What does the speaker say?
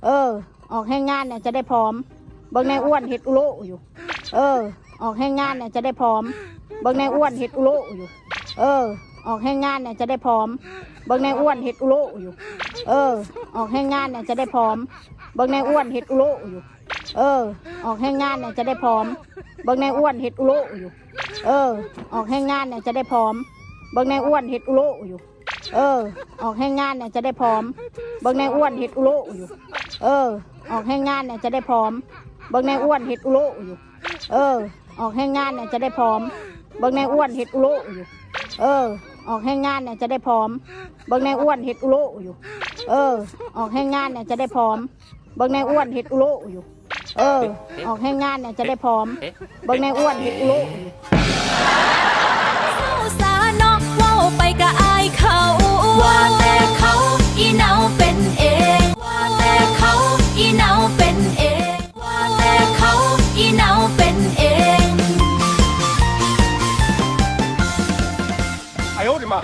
ເອີ ອອກແຮງງານແດ່ ຈະໄດ້ຜອມ. ເບິ່ງນາຍອ້ວນເຮັດອຸລຸຢູ່. ເອີ ອອກແຮງງານແດ່ ຈະໄດ້ຜອມ. ເບິ່ງນາຍອ້ວນເຮັດອຸລຸຢູ່. ເອີ ອອກແຮງງານແດ່ ຈະໄດ້ຜອມ. ເບິ່ງນາຍອ້ວນເຮັດອຸລຸຢູ່. ເອີ ອອກແຮງງານແດ່ ຈະໄດ້ຜອມ. ເບິ່ງນາຍອ້ວນເຮັດອຸລຸຢູ່. ເອີ ອອກແຮງງານແດ່ ຈະໄດ້ຜອມ. ເບິ່ງນາຍອ້ວນເຮັດອຸລຸຢູ່. ເອີ ອອກແຮງງານແດ່ ຈະໄດ້ຜອມ. ເບິ່ງນາຍອ້ວນເຮັດອຸລຸຢູ່. ເອີ ອອກແຮງງານແດ່ ຈະໄດ້ຜອມ. ເບິ່ງນາຍອ້ວນເຮັດອຸລຸຢູ່. ເອີ ອອກແຮງງານແດ່ ຈະໄດ້ຜອມ. ເບິ່ງນາຍອ້ວນເຮັດອຸລຸຢູ່. ເອີ ອອກແຮງງານແດ່ ຈະໄດ້ຜອມ. ເບິ່ງນາຍອ້ວນເຮັດອຸລຸຢູ່. ເອີ ອອກແຮງງານແດ່ ຈະໄດ້ຜອມ. ເບິ່ງນາຍອ້ວນເຮັດອຸລຸຢູ່. ເອີ ອອກແຮງງານແດ່ ຈະໄດ້ຜອມ. ເບິ່ງນາຍອ້ວນເຮັດອຸລຸຢູ່. ເອີ ອອກແຮງງານແດ່ ຈະໄດ້ຜອມ. ເບິ່ງນາຍອ້ວນເຮັດອຸລຸຢູ່. ເວົ້າຊະເນາະ ເວົ້າໄປກະອາຍເຂົາ ວ່າແຕ່ເຂົາອີ່ໜາວເປັນເອງ ວ່າແຕ່ເຂົາອີ່ໜາວເປັນເອງ ວ່າແຕ່ເຂົາອີ່ໜາວເປັນເອງ. ອາໂຍ ເດມາ.